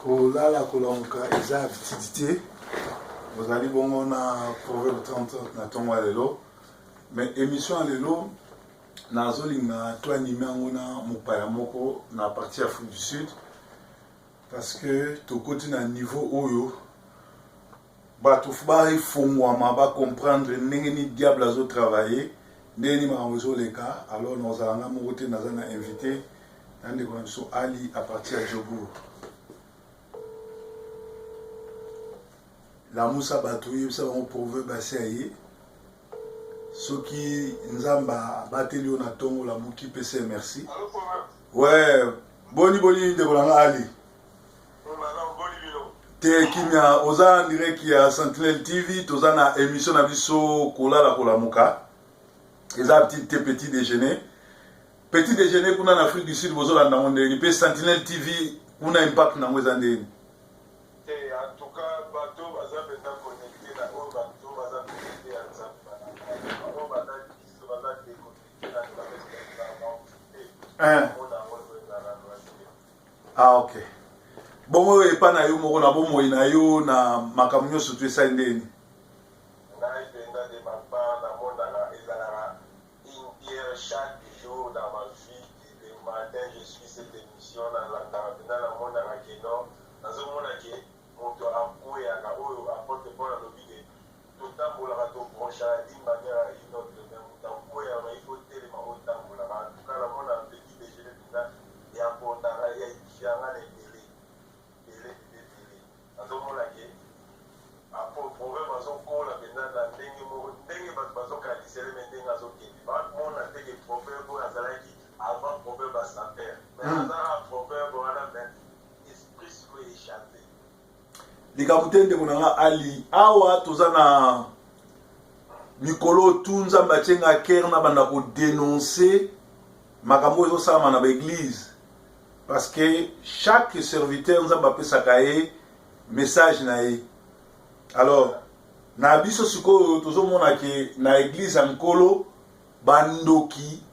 Kolala kolamuka eza habitude te. Bozali bongo na Proverbe 30 na ntongo ya lelo. Mais émission ya lelo nazolinga to anime yango na mopaya moko na partie ya Afrique du Sud parce que tokoti na niveau oyo bato bafongwama ba comprendre ndenge nini diable azo travailler, ndenge nini makambo ezoleka. Alors nakozala nga moko te, naza na invité na ndeko na biso Ali à partir ya Joburg. Lamusa bato, yebisa bango proverbe asi aye. Soki Nzambe abateli yo na ntongo, lamuki, pesa ye merci. Ouais, boni boni ndeko na nga Ali. Te kimia, oza en direct ya Sentinelle TV, toza na émission na biso kolala kolamuka. Eza petit te petit déjeuner. Petit déjeuner kuna na Afrique du Sud bozolanda yango ndenge mpe Sentinelle TV kuna impact na yango eza ndenge. Te, en tout cas bato baza mpenza connecté na oyo, bato baza connecté ya Nzambe, bango baza biso baza déconnecté na Nzambe te. Omona yango ezala loisir. Ah ok. Bongo epa na yo moko na bomoi na yo na makambo nyonso tu esali ndeni? Ngai mpenza, de ma part, namonaka ezalaka une pierre chaque jour dans ma vie. Le matin, je suis cette émission, nalandaka mpenza, namonaka ke non, nazomona ke moto akweyaka oyo apôtre Paul alobi ke totambolaka, tobronchaka d'une manière à une autre, mais moto akweyaka, il faut telema otambolaka. En tout cas, namona petit déjeuner mpenza eapportaka, ya édifianga na ebele ebele ebele. Nazomona ke proverbe azokola mpenza na ndenge moko, ndenge bato bazokanisele, me ndenge azokende, bamona te ke proverbe oyo azalaki avant proverbe asaper, mais azalaka proverbe wana, mais esprit sikoyo échappé. Likambo te, ndeko na nga Ali. Awa toza na mikolo tu Nzambe atie nga kere na banda kodénoncer makambo oyo ezosalama na baeglise, parce que chaque serviteur, Nzambe apesaka ye message na ye. Alors na biso sikoyo tozomona ke na eglise ya Nkolo, bandoki,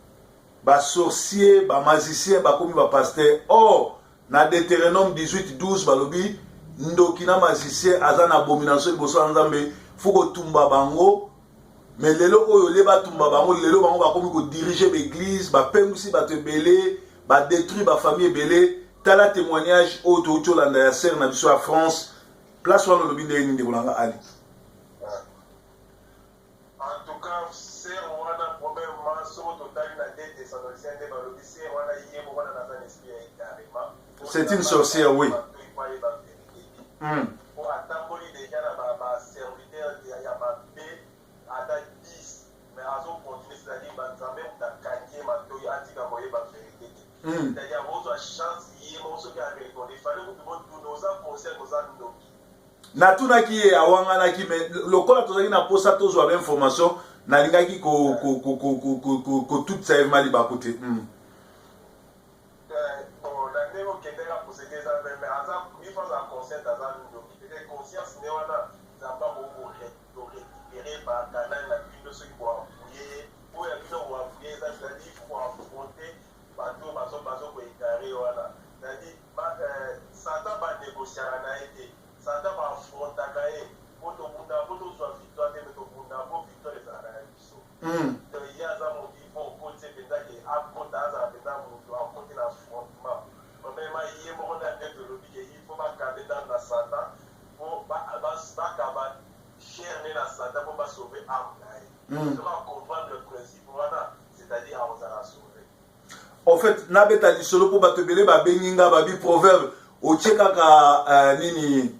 basorcier, bamagicien bakomi bapasteur. Or na Deutéronome 18 12 balobi ndoki na magicien aza na abomination liboso ya Nzambe, faut kotumba bango. Mais lelo oyo le batumba bango, lelo bango bakomi kodiriger baeglise, bapengwisi bato ebele, badétruire bafamille ebele. Tala témoignage oyo touti olanda ya sœur na biso ya France. Place wana olobi ndenge nini, ndeko na nga Ali? En tout cas, sœur wana, premièrement, soki totali na 2 Thessaloniciens nde balobi sœur wana ye moko wana naza na esprit ya égarement. C'est une sorcière, oui. Po atamboli déjà na baserviteur ya mabe ata 10, mais azocontinue, c'est-à-dire banzambe moto akangi ye matoi atika koyeba vérité te. C'est-à-dire akozwa chance ye moko soki areconnaît. Fallait kutu botuna: oza conscient oza ndoki? Natunaki ye, awanganaki, mais lokola tozalaki na posa tozwa bainformation, nalingaki kotutisa ye ma libaku te. Bon, na ndenge okendeka procédé eza même, mais aza, il faut azala conscient aza ndoki. Peut-être conscience nde wana Nzambe akokorécupérer bakanani na bino soki boavouer ye. Oyo ya bino boavouer eza, c'est-à-dire il faut koaffronter bato bazokoégarer wana, c'est-à-dire Satan banégociaka na ye te, Satan baaffrontaka ye. Po tobundaka po tozwa victoire te, mais tobundaka po victoire ezalaka ya biso. Donc ye aza moto, il faut okoti mpenza ke akota, azala mpenza moto akoti na affrontement. Premièrement, ye moko nde nde tolobi ke il faut bakabe nano na Satan, po bakaba chair nde na Satan mpo basauve âme na ye. Soki acomprendre le principe wana, c'est-à-dire akozala sauvé. En fait, nabeta lisolo mpo bato ebele babengi nga, babi proverbe otie kaka nini,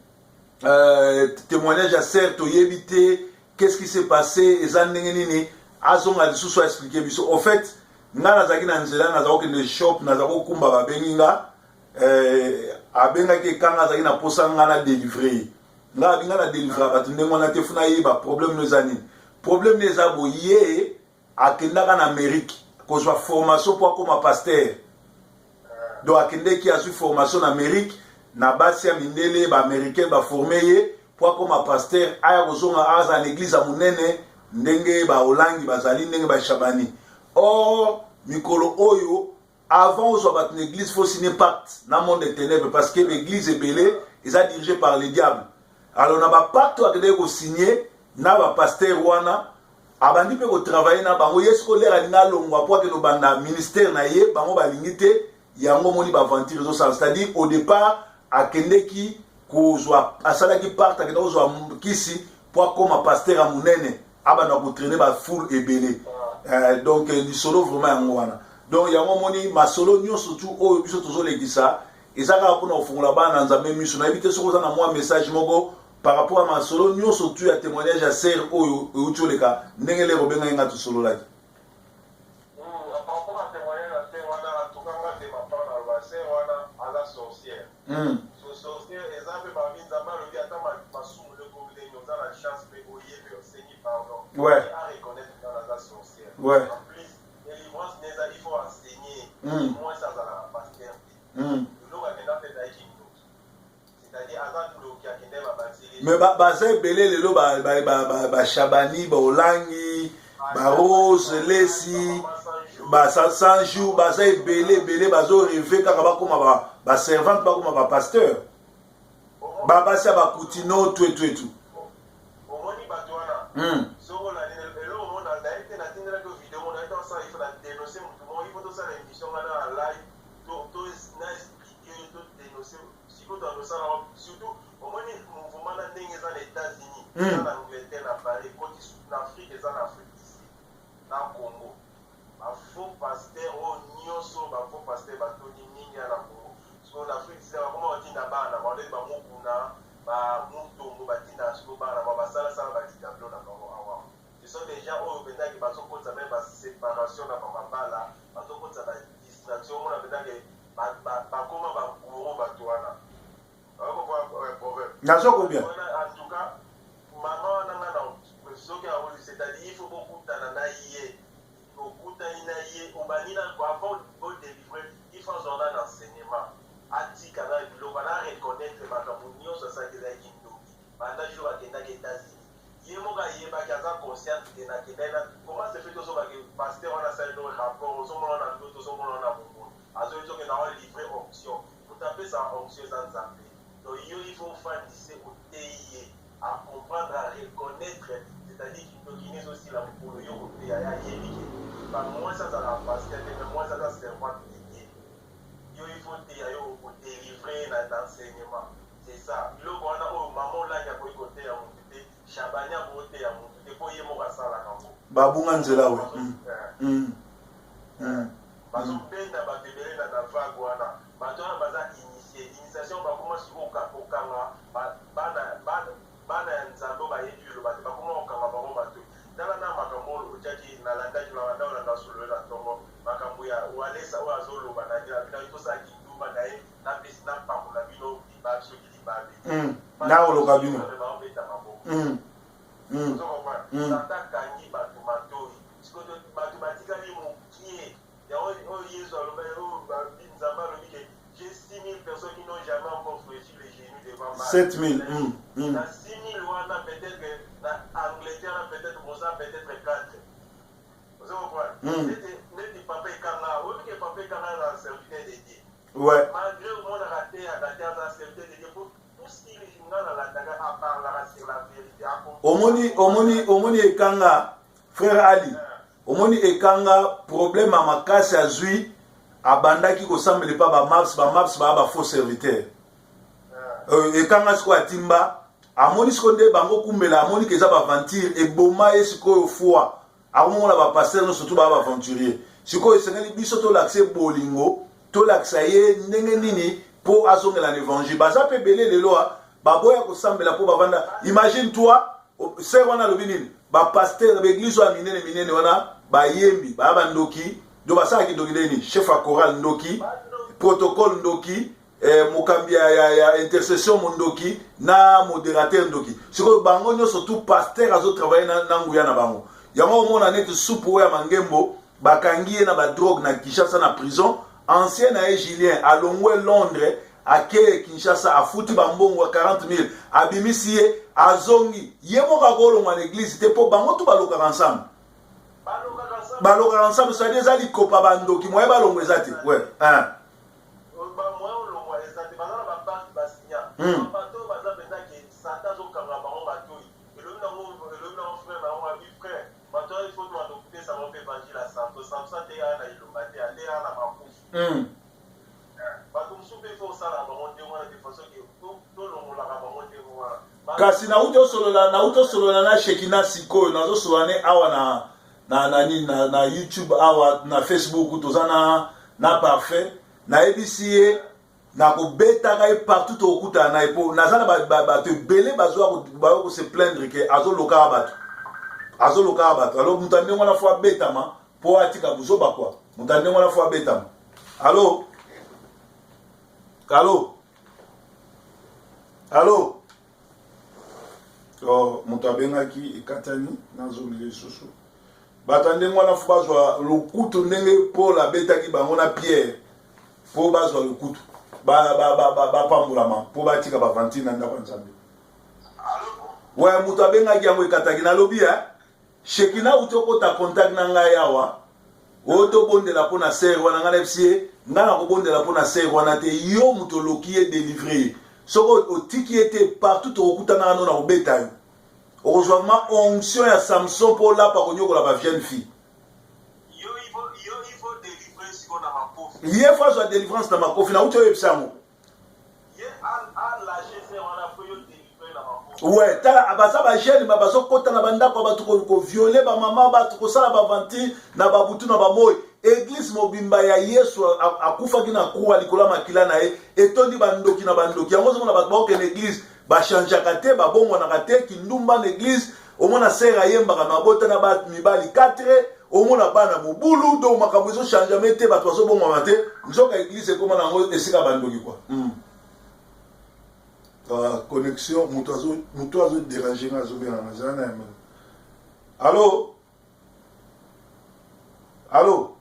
témoignage ya sœur, toyebi te qu'est-ce qui s'est passé, eza ndenge nini, azonga lisusu aexpliquer biso. En fait, nga nazalaki na nzela, naza kokende shop, naza kokumba, babengi nga, abengaki ekanga, azalaki na posa nga na délivre ye. Nga abi nga na délivre bato ndenge wana te, funa yeba problème no eza nini. Problème no eza boye: akendaka na Amérique kozwa formation mpo akóma pasteur. Donc akendeki, azwi formation na Amérique na basi ya mindele, baaméricain baforme ye mpo akóma pasteur, aya kozonga aza na église ya monene ndenge baolangi bazali, ndenge bashabani. Or mikolo oyo Avant ozwa bato na église, faut signer pacte na monde de ténèbres, parce que l'église ebele eza dirigé par le diable. Alors na bapacte oyo akendaki kosigne na bapasteur wana, abandi mpe kotravaille na bango. Ye sikoyo lere alingi alongwa mpo akende obanda ministère na ye, bango balingi te. Yango omoni baaventure ezosala. C'est-à-dire, au départ akendeki kozwa, asalaki pacte, akendaki kozwa kisi mpo akóma pasteur ya monene, abanda kotraîner bafoule ebele. Donc lisolo vraiment yango wana. Donc yango omoni masolo nyonso tu oyo biso tozolekisa eza kaka mpona kofungola bana na Nzambe miso. Nayebi te soki oza na mwa message moko par rapport à masolo nyonso tu ya témoignage ya sœur oyo euti oleka, ndenge lero obengaki nga, tosololaki. Par rapport à témoignage ya sœur wana, en tout cas nga de ma part naloba, sœur wana aza sorcière. So sorcière eza mpe babi Nzambe alobi ata masumu lekomi ndenge oza na chance mpe oyebi, osengi pardon. A reconnaître nga naza sorcière. En plus, délivrance neza, il faut enseigner. Mwasi azalaka pasteur te. Eloko akenda mpe ezalaki ndoki, c'est-à-dire aza ndoki, akende babasili. Mais baza ebele lelo, bashabani, baolangi, barose lesi, ba 100 jours, baza ebele ebele, bazorêver kaka bakóma baservante, bakóma bapasteur, babasi ya bakutino tu etu etu. Omoni bato wana, soki olandi eloko omona, naye te, natindelaki yo video moko, naye te, osala, il faut na dénoncer motu moko, il faut tosala émission nga na live, to na expliquer, to dénoncer. Sikoyo tozosala surtout, omoni mouvement na ndenge eza na États-Unis, eza na Angleterre, na Paris, ekoti na Afrique, eza na Afrique ici, na Congo. Bafaux pasteur oyo nyonso, bafaux pasteur batondi mingi ya na Congo. Sikoyo na Afrique ici bakoma batinda bana bango ndeti bamokuna, bamutombo, batinda sikoyo bana bango basalasala baditablo na bango awa. Ce sont des gens oyo mpenzaki bazokotisa même baséparation na bamabala, bazokotisa badistraction. Omona mpenzaki bakoma bagourou bato wana. Nazo combien? En tout cas, mama wana, nga na soki aoli, c'est-à-dire il faut bokutana na ye, okutani na ye, obandi na avant bodélivre, il faut azwa na enseignement, atika na biloko, ana reconnaître makambo nyonso asalaki ezalaki ndoki. Banda jour akendaki États-Unis, ye moko ayebaki, aza consciente te nakendaki na comment se fait. Tozobaki pasteur wana asali no rapport, ozomona na ndoto, ozomona na bomoi, azoyi tokenda wa livre onction. Moto apesaka onction eza Nzambe. Donc yo, il faut ofandise, oteyi ye acomprendre, à reconnaître, c'est-à-dire kindoki ezosila mokolo yo koteya ye, ayebi ke bamwasi azalaka pasteur te, mais mwasi aza servante de Dieu. Yo, il faut teya yo, kodélivre na enseignement, c'est ça. Biloko wana oyo mama Olangi akoki koteya motu te, Shabani akoki koteya motu te, mpo ye moko asalaka yango. Babunga nzela we. Bazobenda bato ebele na vague wana. Bato wana baza initie, initiation, bakoma sikoyo kokanga bana ya Nzambe oyo bayebi liloba te, bakoma kokanga bango bato. Tala na makambo oyo otiaki, nalandaki, nalanda, olanda solo na ntongo, makambo ya Walesa oyo azoloba na bino, tosalaki ndumba na ye, napesi napakola bino libabe, soki libabe. Naoloka bino. Baobeta maboko. Satan akangi bato matoi. Sikoyo bato batikali mokie. Yango oyo Yesu aloba, oyo Nzambe alobi ke j'ai 6000 personnes qui n'ont jamais encore fléchi les genoux devant moi. 7000. Na 6000 wana, peut-être na Angleterre na peut-être boza peut-être 4. Ozo comprendre? Neti papa Ekanga, oyebi ke papa Ekanga aza serviteur de Dieu. Malgré omonaka te, aka te, aza serviteur de Dieu. Pour tout ce qui nga nalandaka, aparlaka sur la vérité. Omoni, omoni, omoni Ekanga, frère Ali, omoni Ekanga, problème ya makasi azwi, abandaki kosambela epa bamaps, bamaps baya bafaux serviteur. Ekanga sikoyo atimba, amoni sikoyo nde bango kumbela, amoni ke eza baaventure, eboma ye. Sikoyo foi akomomona bapasteur nyonso surtout baya baaventurier. Sikoyo esengeli biso tolakisa ye bolingo, tolakisa ye ndenge nini mpo azongela na évangile. Baza mpe ebele lelo baboya kosambela mpo bavanda. Imagine toi, sœur wana alobi nini? Bapasteur, baeglise oyo ya minene minene wana, bayembi baya bandoki. Do basalaki ndoki ndeni? Chef ya chorale ndoki, protocole ndoki, mokambi ya intercession mondoki, na modérateur ndoki. Sikoyo bango nyonso tu, pasteur azotravaille na nguya na bango. Yango omona neti supu oyo ya mangembo, bakangi ye na badrogue na Kinshasa, na prison. Ancien na ye Julien alongwe Londres, ake Kinshasa, afuti bambongo ya 40 000, abimisi ye, azongi. Ye moko akolongwa na église te, mpo bango tu balokaka ensemble. Balokaka. Balokaka ensemble, c'est-à-dire eza likopa bandoki, moyen balongwa eza te. Ouais. Hein. Moyen olongwa eza te, baza na baparte basinya. Bato oyo baza mpenza ke Satan azokanga bango matoi. Elobi nango, elobi nango frère na yango abi frère, bato oyo il faut tobanda kopesa bango mpe évangile ya Samson. Samson ateyaka na elonga te, ateyaka na makufi. Bato mosusu mpe il faut osala bango ndenge wana de façon ke tolongolaka bango ndenge wana. Kasi nauti osolola, nauti osolola na Shekina sikoyo, nazosolola ne awa na na na nini na, na YouTube awa na Facebook, toza na na parfait. Nayebisi ye nakobetaka ye partout tokokutana na ye, mpo naza na bato ebele bazwa bayo kose plaindre ke azolokaka bato, azolokaka bato. Alors moto ya ndenge wana fo abetama mpo atika buzoba kwa. Moto ya ndenge wana fo abetama. Allo, allo, allo. Oh, moto abengaki ekatani, nazongela lisusu. Bato ya ndenge wana fo bazwa lokutu ndenge Paul abetaki bango na Pierre, mpo bazwa lokutu, bapambolama, mpo batika bavantire na ndako ya Nzambe. We moto abengaki yango ekataki. Nalobi eh? Shekina auti okota contact na ngai awa, oyo tobondela mpo na sere wana. Ngai nayebisi ye, ngai nakobondela mpo na sere wana te, yo moto oloki ye, délivre ye. Soki otiki ye te, partout tokokutanaka no na kobeta yo, okozwa vraiment onction ya Samson mpo olapa konyokola ba jeune fille. Ye fo azwa délivrance na makofi, nauti oyebisa yango. Ouais, tala baza ba jeune ba bazokota na bandako ya bato koviole bamama bato, kosala baventure na babutu na bamoi. Eglise mobimba ya Yesu akufaki na croix likolo ya makila na ye etondi bandoki na bandoki. Yango ozomona bato bakokende eglise, bachangeaka te, babongwanaka te, kindumba na eglise. Omona sere ayembaka na abota na ba mibali 4, omona bana mobulu. Donc makambo ezochangeame te, bato bazobongwama te, nzoka eglise ekoma na yango esika bandoki kua. Connexion, moto azo moto azo déranger nga, azobenga nga, zala na yango. Allo, allo.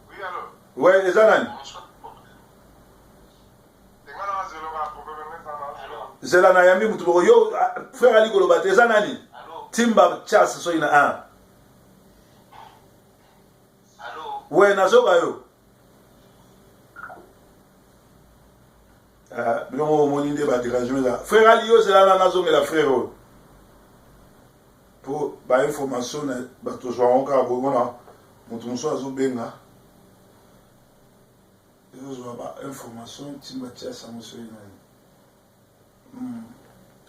Oui, allo. Ouais, eza nani? Zela, nayambi motu moko. Yo frère ali koloba te, eza nani? Timba chasse soki na 1. We nazoka yo. Biloko omoni nde badérangement eza. Frère ali, yo zela na nazongela frère oyo mpo bainformation na bato ozwa yango kaka boye. Mpona moto mosusu azobenga, ezozwa bainformation. Ntimba tia sango soki nani.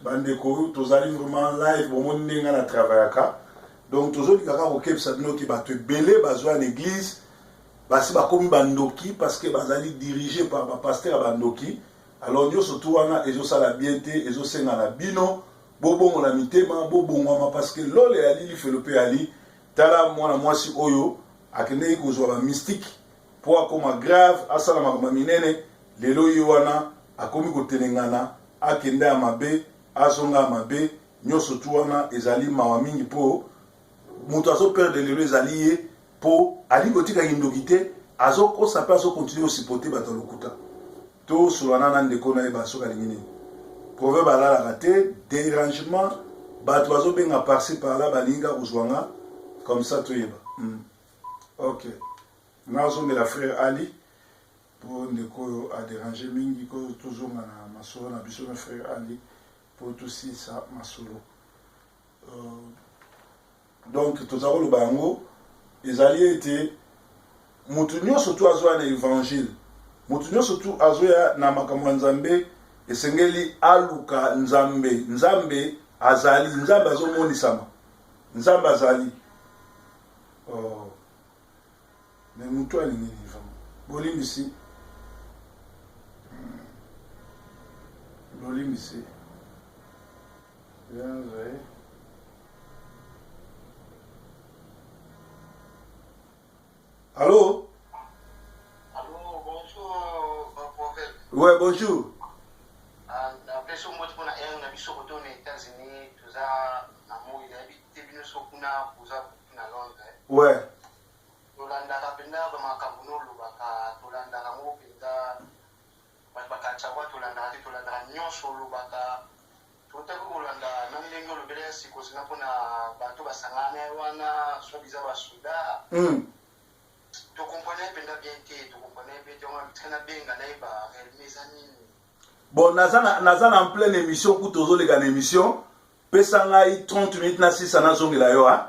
Bandeko, tozali vraiment live, bomoni ndenge nga na travaillaka. Donc tozolinga kaka kokebisa bino ke bato ebele bazwa na église basi bakomi bandoki parce que bazali dirigé par bapasteur ya bandoki. Alors nyonso tu wana ezosala bien te, ezosenga na bino bobongola mitema, bobongwama, parce que lole yali, lifelo mpe yali. Tala mwana mwasi oyo akendeki kozwa bamystique mpo akoma grave, asala makambo ya minene. Lelo ye wana akomi kotelengana, akenda ya mabe, azonga ya mabe. Nyonso tu wana ezali mawa mingi, mpo moto azoperdre lelo ezali ye, mpo alingi kotika kindoki te, azokosa mpe azokontinue kosupporter bato ya lokuta. Tosolana na ndeko, nayeba soki alingi nini. Proverbe alalaka te. Dérangement, bato bazobenga par-ci par-là, balingi kaka kozwa nga comme ça toyeba. Ok, nazongela frère Ali mpo ndeko oyo adérange mingi. Ko tozonga na masolo na biso na frère Ali mpo tosilisa masolo. Donc toza koloba yango ezali ete motu nyonso tu azoya na évangile, motu nyonso tu azoya na makambo ya Nzambe, esengeli aluka Nzambe. Nzambe azali, Nzambe azomonisama, Nzambe azali. Oh. Mais motu alingi nini vraiment? Bolimbisi, bolimbisi. Bien. Allô? Allô, bonjour, prophète. Ouais, bonjour. Napesi yo mbote mpona heure na biso koto na États-Unis, toza na moi, nayebi te bino so kuna boza na Londres. Tolandaka mpenza bamakambo nolobaka, tolandaka yango mpenza. Bato bakanisa kwa tolandaka te, tolandaka nyonso olobaka. Totaki kolanda na ndenge olobela ya sikozina mpona bato basangana ye wana soit disant basoda. Tokomprene mpenza bien te, tokomprene bien te. Wana bitika nabenga nayeba réellement eza nini. Bon, naza na en pleine émission, kutu tozoleka na émission. Pesa ngai 30 minutes na sisa, nazongela yo a.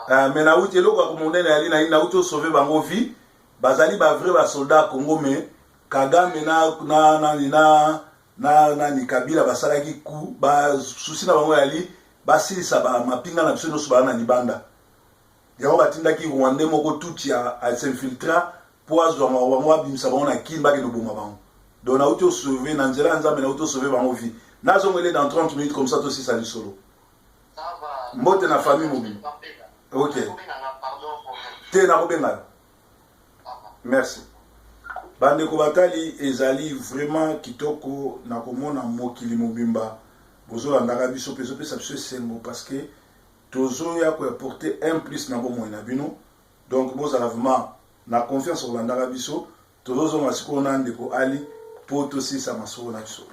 Mais nauti eloko ya komonene yali na nauti osauve bango vie. Bazali bavrai basoldat ya Congo, mais Kagame na nani na nani Kabila basalaki ku basusi na bango yali basilisa bamapinga na biso nyonso baa na libanda. Yango batindaki Rwandais moko tuti as'infiltra mpo azwa bango, abimisa bango na Kini, bakende koboma bango. Donc nauti osauve na nzela ya Nzambe, nauti osauve bango vie. Nazongele dans 30 minutes, comme ça tosisa lisolo. Mbote na famille mobimba. Ok te, nakobenga yo. Merci bandeko batali. Ezali vraiment kitoko na komona mokili mobimba bozolandaka biso mpe ezopesa biso esengo, parce que tozoya koapporter un plus na bomoi na bino. Donc bozala vraiment na confiance kolandaka biso. Tozozonga sikoyo na ndeko Ali mpo tosilisa masolo na biso.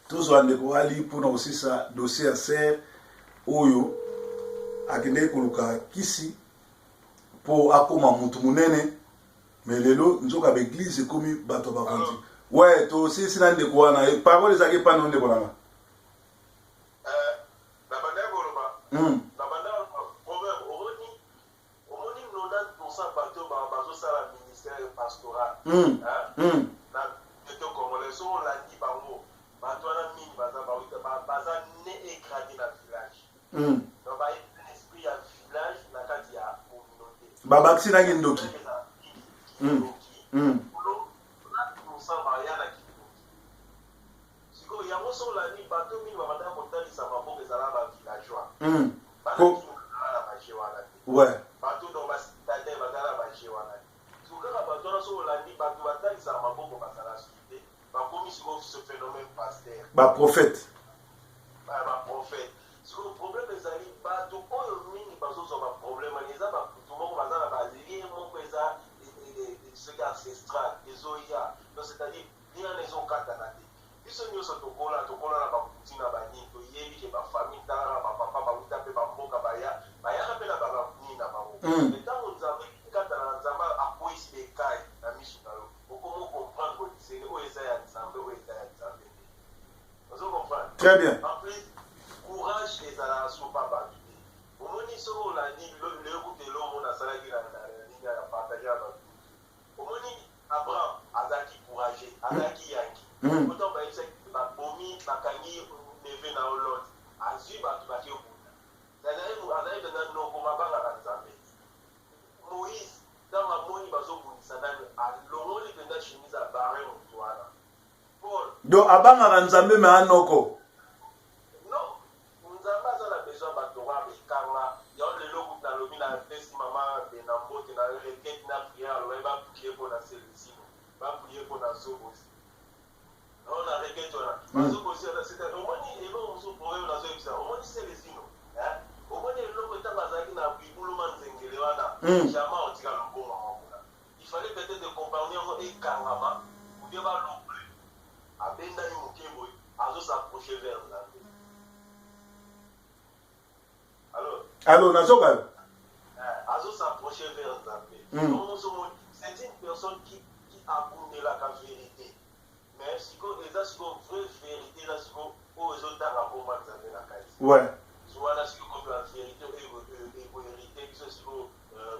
Tozwa ndeko Ali mpona kosilisa dossier ya sœur oyo akendeki koluka kisi mpo akóma motu monene, mais lelo nzoka baeglise ekomi bato ya bavanti. Ouais, tosilisi na ndeko wana. Parole ezalaki epana ndeko nanga. Na koloba na banda proverbe, omoni 90 bato bazosala ministère pastoral na eto congolais, so olandi bango, bato wana mingi baza né et grandi na village. Donc bayebi esprit ya village na kati ya communauté. Babakisi naki ndoki. Kindoki, baya na kindoki. Sikoyo yango so olandi bato mingi babandaka kotalisa maboko, ezala bavillageois. Bana biso bazala na baje wana te. Bato donc bacitadin bazala na baje wana te. Siko kaka bato wana, so olandi bato batalisaka maboko, bazala suki te. Bakomi sikoyo ce phénomène pasteur. Baprophète. Baprophète. Sikoyo problème ezali bato oyo mingi bazozwa baproblème wana, eza bato moko baza na balien moko, eza soki ancestral ezoya. Donc c'est-à-dire lien wana ezokatana te. Biso nyonso tokola na bakuti na banini, toyebi ke bafamille, talaka bapapa bauta mpe bamboka, baya bayaka mpe na banini na bango. Ntango Nzambe ekatana na Nzambe, akweyisi bekai na miso na yo, okomo comprendre kodisene oyo eza ya Nzambe, oyo eza ya Nzambe te. Ozo comprendre? Très bien. En plus, courage ezalaka so pa bato te. Omoni, soki olandi lelo kuta eloko nasalaki na nini ya partage ya bato, omoni Abraham azalaki courageux, azalaki yanki. Otango bayebisaki babomi, bakangi neveu na yo Lot, azwi bato bake obunda. Azali mpenza noko mabangaka Nzambe. Moïse, ntango amoni bazobundisa nani, alongoli mpenza chemise, abare motu wana. Paul. Donc abangaka Nzambe, me anoko. Non, Nzambe aza na besoin bato wana bekanga yango. Lelo kutu nalobi, napesi mama Bena mbote na requête na prière. Alobaki baprie mpo na Selesino, baprie mpo na Zobozi. Non, na requête wana bazobozi wana, c'est omoni eloko mosusu, problème nazoyebisa. Omoni Selesino, omoni eloko ntango azalaki na bibuluma nzengele wana, jamais otika lobongo kuna. Il fallait peut-être compagnie yango ekangama ou bien balokle. Abendani moke boye, azos'approche vers Nzambe. Alors. Allo, nazoka yo. Azos'approche vers Nzambe. Donc c'est une personne qui abundelaka vérité, mais sikoyo eza sikoyo vraie vérité, eza sikoyo oyo ezotanga komba Nzambe na kati. So wana sikoyo komi la vérité oyo ekohérite biso sikoyo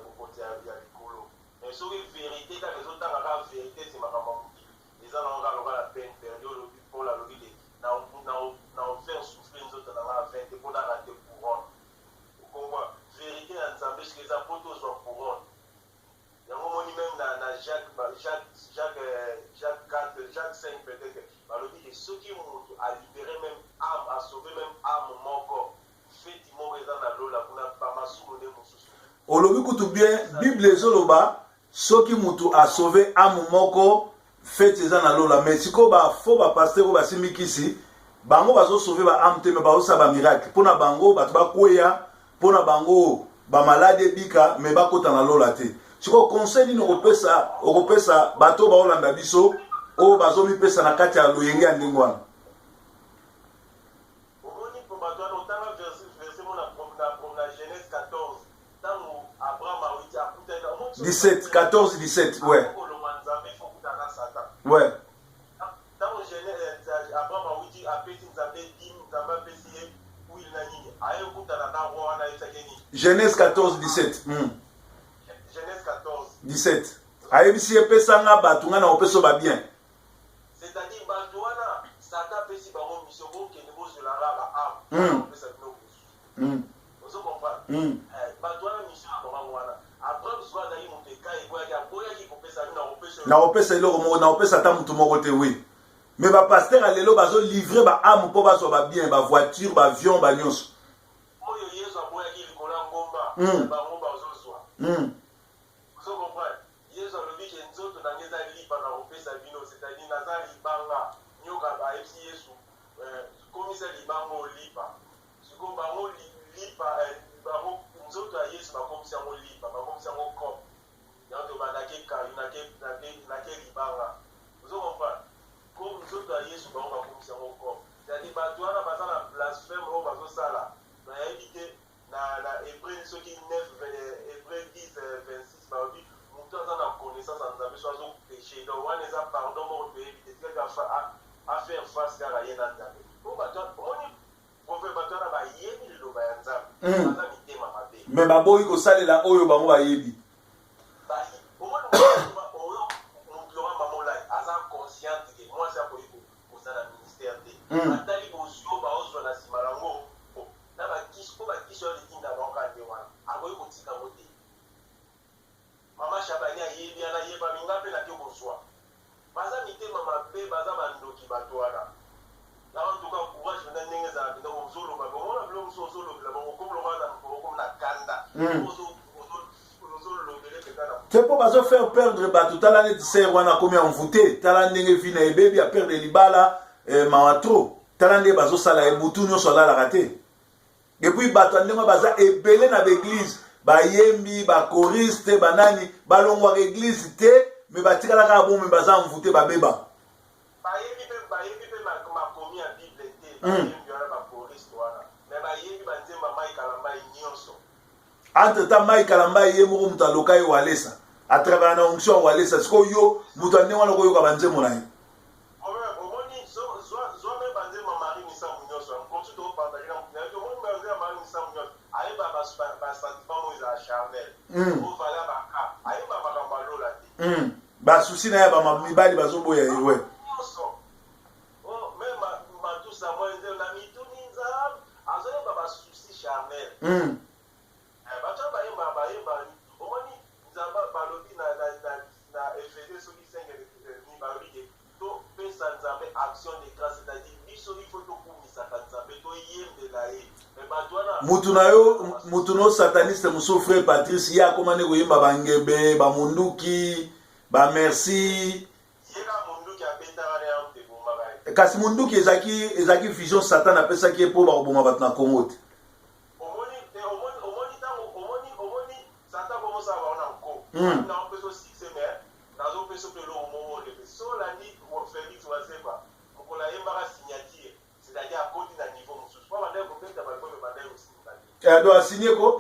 bokonzi ya likolo. Mais soki vérité kaka ezotanga kaka vérité, c'est makambo ya mokili, eza nango kaka lokola peine perdue. Olobi Paul alobi ke na ofaire souffrir nzoto na nga afin te mpo na rate couronne. Okomba vérité ya Nzambe soki eza mpo tozwa couronne yango, omoni même na Jacques 4, Jacques 5 peut-être, balobi ke soki moto alibéré même âme, asauve même âme moko, feti moko eza na lola kuna, bamasumu nde mosusu. Olobi kutu bien. Bible ezoloba soki mutu asauve âme moko, feti eza na lola. Mais sikoyo bafaux bapasteur oyo basimbi kisi, bango bazosauve baâme te, mais bazosala bamiracle mpo na bango bato bakweya, mpo na bango bamaladi ebika, mais bakota na lola te. Sikoyo conseil nini okopesa okopesa bato oyo baolanda biso, oyo bazomipesa na kati ya loyenge ya ndenge wana? Omoni mpo bato wana otanga verset mo na Genèse 14, ntango Abraham awiti akutani na omoni. 17, 14, 17, ouais. Kolongwa Nzambe, ifo okutana na Satan. Ntango Abraham awiti, apesi Nzambe dîme, Nzambe apesi ye huile na nini, aye okutana na roi wana, ayebisaki ye nini? Genèse 14, 17. Genèse 14. 17, ayebisi ye: pesanga bato, ngai na kopesa yo babien. C'est-à-dire bato wana, Satan apesi bango mission: bokende bozwelanga ba âme, opesa bino bozwi. Ozo comprendre? Bato wana, mission na bango wana. Abraham sikoyo azalaki moto ekai eboyaki, aboyaki kopesa bino, akopesa. Nakopesa eloko moko, nakopesa ata motu moko te. Oui, mais bapasteur ya lelo bazolivrer baâme mpo bazwa babien, bavoiture, baavion, banyonso. Oyo Yesu aboyaki likolo ya ngomba, bango bazozwa. Ozo comprendre? Yesu alobi ke nzoto na ngai eza lipa na kopesa bino, c'est-à-dire naza libanga. Nyoka ayebisi Yesu: komisa libanga oyo lipa. Sikoyo bango lipa, bango nzoto ya Yesu bakomisi yango lipa, bakomisi yango cope. Yango toba nake kayu, nake libanga. Ozo comprendre? Ko nzoto ya Yesu, bango bakomisi yango cope. C'est-à-dire bato wana baza na blasphème oyo bazosala. Nayebi te, na Hébreu soki 9, Hébreu 10, 26, balobi moto aza na connaissance ya Nzambe, so azopécher, donc wana eza pardon moko toyebi te. Tikaka afaire face kaka ye na Nzambe. Po bato, omoni prophète, bato wana bayebi liloba ya Nzambe, baza mitema mabe. Mais baboyi kosalela oyo bango bayebi. Omoni oyo moto loka Mamolai aza consciente ke mwasi akoki kozala ministère te. Atali bozwi oyo baozwa na nsima nango na bakisi, mpo bakisi oyo litinda bango kaka nde wana, akoki kotika yango te. Mama Shabani ayebi wana, ayebami nga mpe nake kozwa. Baza mitema mabe, baza bandoki bato wana. Na en tout cas, courage mpenza. Ndenge ezala mpenza, ozoloba, omona biloko mosusu ozolobela bango, okomi lokola na mokolo, okomi na kanda, ozolobele mpenza na Te, mpo bazofaire perdre bato. Tala neti sœur wana akomi envoûté, tala ndenge vie na ebebi, aperdre libala, mawa trop. Tala ndenge bazosala ye, butu nyonso alalaka te. Et puis bato ya ndenge baza ebele na baeglise, bayembi, bachoriste, banani, balongwaka église te, mais batikalaka kaka bomi, baza envoûté, babeba. Bayebi mpe makomi ya Bible te. Bayembi wana, bachoriste wana, mais bayebi banzemba Mai Kalambai nyonso. Entre temps, Mai Kalambai ye moko moto aloka ye Walesa, atravers na onction ya Walesa. Sikoyo yo moto ya ndenge wana okoyoka banzembo na ye? Omoni, zwa me banzemba Marie Misamu nyonso, konti topartage na motu na ye. Omoni banzemba Marie Misamu nyonso, ayeba basentiment moko ezala charnel, ovala baka, ayeba makambo alola te. Basusi na ye, bamibali bazoboya ye we. Nyonso me matusa mwa nzembo na mituni Nzambe, azoyeba basusi charnel. Bato oyo bayemba, bayemba, omoni Nzambe balobi na Efese soki 5, balobi ke topesa Nzambe action de grâce, c'est-à-dire biso il faut tokumisaka Nzambe, toyembela ye. Mais bato wana Mutu na yo, mutu no sataniste mosusu, frère Patrice, ye akóma nde koyemba bangebe, bamunduki, bamerci. Yeka munduki abetaka na yango te, ebomaka ye. Kasi munduki ezalaki vision Satan apesaki ye mpo bakoboma bato na Kongo te. Omoni te, omoni ntango omoni Satan komosala bango na nko, naopesa succès, mais nazopesa mpe eloko moko olebe. So olandi Félix Wazekwa, mokolo ayembaka signature, c'est-à-dire akoti na niveau mosusu, mpo bandaki kobeta balboyo, bandaki kosimba te. Do asigne ko.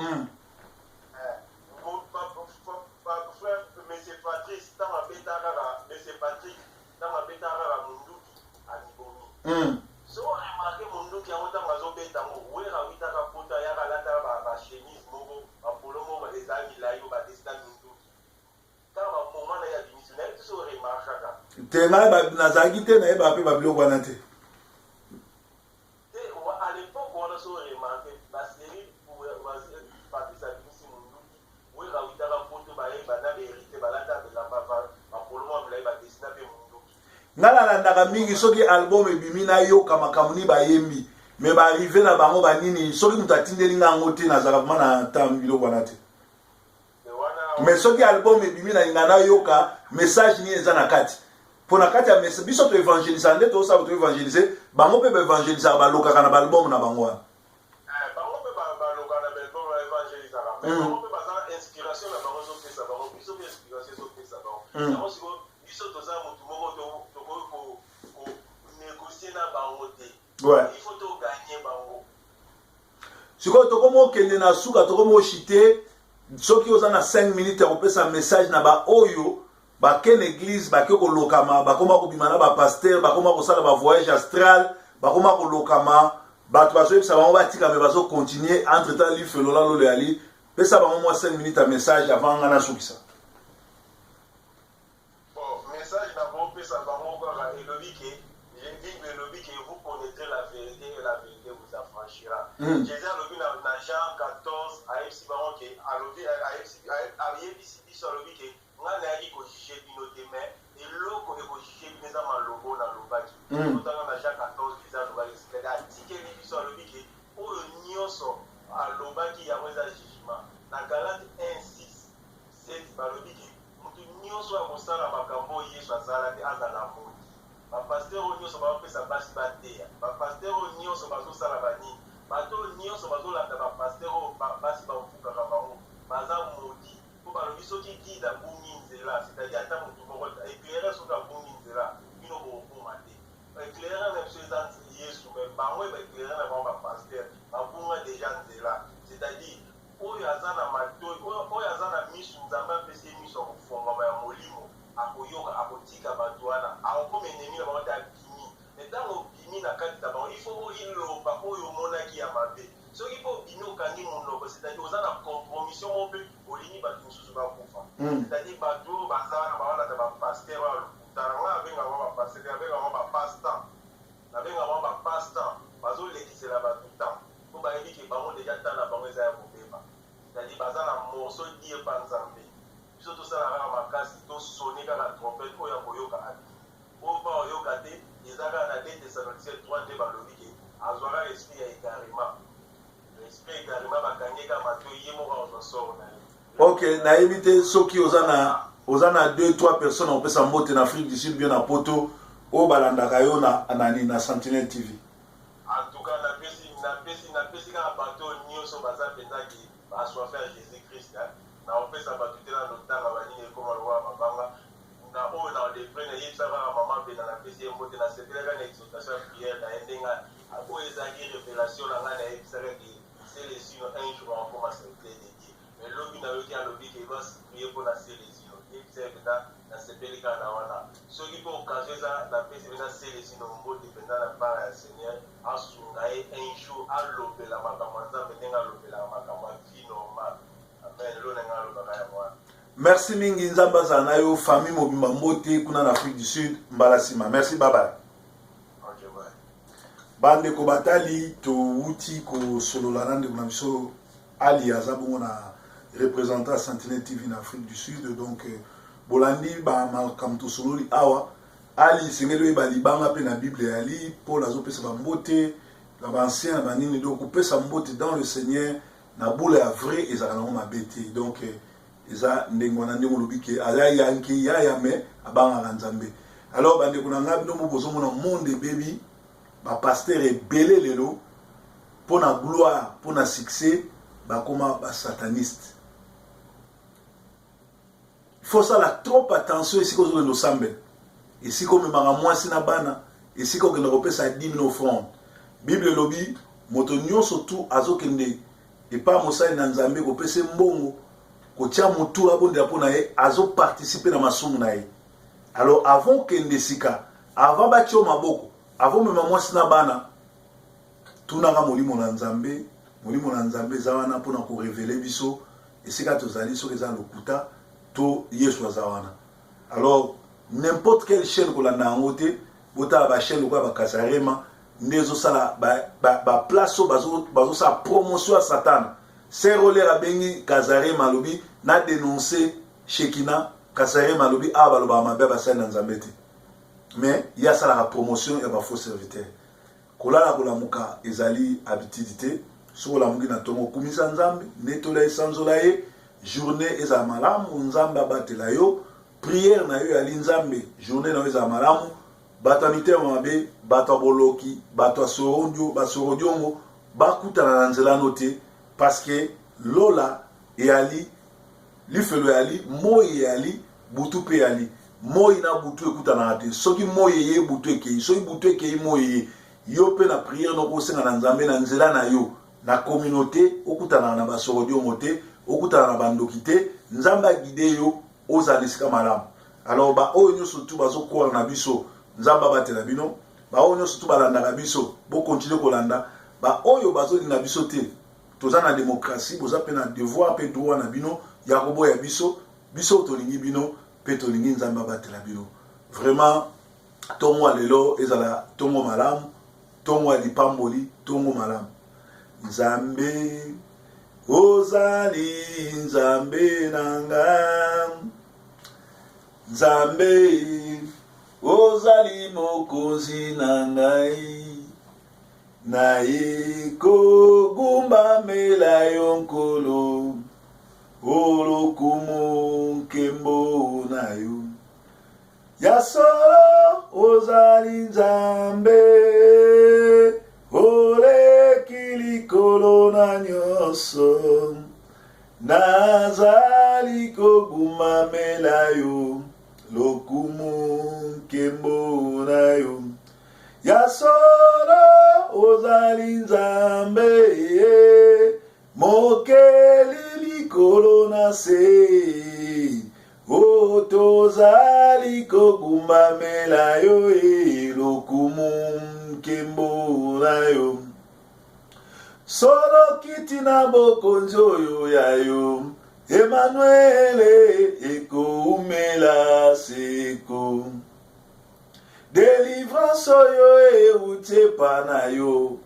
Frère monsieur Patrice, ntango abeta kaka, monsieur Patrick, ntango abeta kaka munduki, amibomi. So remarque, munduki yango, ntango azobeta yango, Wera awitaka poto, ayaka alataka bachemise moko, bapolo moko ezala milai oyo badesina munduki. Kaka bamoma na ye abimisi, nayebi te so remarquaka. Te, ngai nazalaki te, nayebaka mpe babiloko wana te. Te, à l'époque wana, so remarque basérie, Patrice abimisi munduki, Wera awitaka poto, bayeba na baheritier balata bilamba, bapolo moko milai, badesina mpe munduki. Ngai nalandaka mingi soki album ebimi, nayoka makambo nini bayembi, mais baarrive na bango banini, soki moto atindeli nga yango te, nazalaka vraiment na ta biloko wana te. Mais soki album ebimi, nalinga nayoka message nini eza na kati, mpo na kati ya message biso toévangélisaka nde tozosala, toévangélise bango mpe baévangélisaka, balokaka na baalbum na bango wana. Bango mpe balokaka na baalbum, baévangélisaka, mais bango mpe baza Inspiration na bango ezopesa bango, biso mpe inspiration ezopesa bango. Yango sikoyo biso toza motu moko tokoki konégocier na bango te. Il faut togagner bango. Sikoyo tokomi okende na suka, tokomi oshite. Soki oza na 5 minutes ya kopesa message na baoyo bake na église, bake kolokama, bakoma kobima na bapasteur, bakoma kosala bavoyage astral, bakoma kolokama, bato bazoyebisa bango batika, me bazocontinue entre temps, lifelo na lolo yali, pesa bango mwa 5 minutes ya message avant nga nasukisa. Bon, message nakopesa bango kaka, elobi ke Bible elobi ke vous connaîtrez la vérité et la vérité vous affranchira. Jésus alobi na Jean 14, ayebisi bango ke, alobi, ayebisi biso, alobi ke ngai nayaki kojuger bino te, mais eloko ekojuger bino eza malobo nalobaki. Otanga na Jean 14, Jésus alobaki, c'est-à-dire atikeli biso, alobi ke oyo nyonso alobaki yango eza jugement. Na Galate 1 6 7 balobi ke motu nyonso oyo akosala makambo oyo Yesu asala te azala maudit. Bapasteur oyo nyonso baopesa basi bateya, bapasteur oyo nyonso bazosala banini, bato oyo nyonso bazolanda bapasteur oyo basi bamfukaka bango, baza maudit. Mpo balobi soki guide abungi nzela, c'est-à-dire ata motu moko éclaireur soki abungi nzela, bino bokokoma te. Éclaireur na biso eza Yesu, mais bango baéclaireur na bango bapasteur babunga déjà nzela. C'est-à-dire oyo aza na matoi, oyo aza na misu, Nzambe apesi ye miso ya kofongwama ya molimo, akoyoka, akotika bato wana, akokoma ennemi na bango te, abimi. Me ntango obimi na kati na bango, il faut oyiloba oyo omonaki ya mabe. Soki mpe obimi okangi monoko, c'est-à-dire oza na compromission moko mpe olingi bato mosusu bakufa. C'est-à-dire bato oyo baza wana baolanda bapasteur oyo lokuta na ngai, abengaka bango bapasteur te, abengaka bango bapasse-temps, nabengaka bango bapasse-temps. Bazolekisela bato temps mpo bayebi ke bango déjà temps na bango eza ya kobeba, c'est-à-dire baza na morceau dire pa Nzambe. Biso tosala kaka makasi, tosone kaka trompette, oyo akoyoka abimi, oyo mpa oyoka te. Eza kaka na 2 Thessaloniciens 3 nde balobi ke azwaka esprit ya égarement, esprit ya égarement, bakangi kaka matoi, ye moko azwa sort na ye. Ok, nayebi te soki oza na 2 3 personnes opesa mbote na Afrique du Sud bien na Poto oyo balandaka yo na nani, na Sentinelle TV. En tout cas napesi kaka bato oyo nyonso baza mpenzaki baassoiffés ya Jésus Christ. Na opesa bato te na notanga banini ekoma lokola mabanga na oyo na depre. Nayebisa kaka mama Bena, napesi ye mbote, nasepelaka na exhortation ya prière na ye, ndenge oyo ezalaki révélation na ngai. Nayebisaka ke Celesino un jour akoma serviteur de Dieu, mais lobi nayoki alobi ke baprier mpona Celesino. Yebisa ye mpenza nasepeli kaka na wana. Soki mpe occasion eza, napesi mpenza Celesino mbote mpenza na part ya Seigneur, asunga ye un jour alobela makambo ya Nzambe ndenge alobelaka makambo ya vie normale. Amen. Elo na ngai alobaka yango wana. Merci mingi, Nzambe azala na yo, famille mobimba mbote kuna na Afrique du Sud. Mbala nsima, merci, bye bye. Ok, bye. Bandeko batali, towuti kosolola na ndeko na biso Ali, aza bongo na représentant ya Sentinelle TV na Afrique du Sud. Donc bolandi bamakambo tosololi awa. Ali, esengeli oyeba libanga mpe na Bible eyali Paul azopesa bambote na baancien na banini. Donc kopesa mbote dans le Seigneur na bula ya vrai ezalaka nango mabe te. Donc eza ndenge wana, ndenge olobi ke aza yanke yaya, me abangaka Nzambe. Alors bandeko na ngai, bino mo bozomona monde ebebi, bapasteur ebele lelo mpo na gloire, mpo na succès, bakoma basataniste. Faut sala trop attention esika ozokende osambela, esika omemaka mwasi na bana, esika okende kopesa dîme na offrande. Bible elobi moto nyonso tu azokende epai mosali na Nzambe kopesa mbongo, kotia motu abondela mpo na ye, azoparticiper na masumu na ye. Alors avant okende esika, avant batia yo maboko, avant omema mwasi na bana, tunaka molimo na Nzambe. Molimo na Nzambe eza wana mpona korévéler biso esika tozali, soki eza lokuta to Yesu aza wana. Alors n'importe quelle chaîne kolanda yango te. Botala bachaîne lokola bakasarema nde ezosala baplace oyo bazosala promotion ya Satana. Seroler abengi Kazarema, alobi na dénonce Shekina. Kazarema alobi awa balobaka mabe ya basali na Nzambe te, mais ye asalaka promotion ya bafaux serviteur. Kolala kolamuka ezali habitude te. Soki olamuki na ntongo, okumisa Nzambe, netola esanzola ye, journée ezala malamu, Nzambe abatela yo. Prière na yo eyali Nzambe, journée na yo ezala malamu. Bato ya mitema mabe, bato ya boloki, bato ya sorondio, basorodiongo bakutana na nzela no te, parce que lola eyali. Lifelo eyali, moi eyali, butu mpe eyali. Moi na butu ekutanaka te. Soki moi eye, butu ekei. Soki butu ekei, moi eye. Yo mpe na prière noko osenga na Nzambe na nzela na yo na communauté okutanaka na basorodiongo te, okutana na bandoki te. Nzambe aguide yo ozala na esika malamu. Alors ba oyo nyonso tu bazokwala na biso, Nzambe abatela bino. Ba oyo nyonso tu balandaka biso, bo continuer kolanda. Ba oyo bazolinga biso te, toza na démocratie, boza mpe na devoir mpe droit na bino ya koboya biso. Biso tolingi bino mpe tolingi Nzambe abatela bino. Vraiment, tongo ya lelo ezala tongo malamu, tongo ya lipamboli, tongo malamu. Nzambe ozali Nzambe na nga, Nzambe ozali mokonzi na ngai, naye kogumbamela yo Nkolo, olokumu nkembo na yo. Ya solo ozali Nzambe, oleki likolo na nyonso, nazali kogumbamela yo, lokumu nkembo na yo. Ya solo ozali Nzambe, mokeli likolo na se, o tozali kogumbamela yo, e lokumu nkembo na yo. Solo kiti na bokonzi oyo ya yo, Emanuele, ekoumela seko. Delivrance oyo euti epa na yo.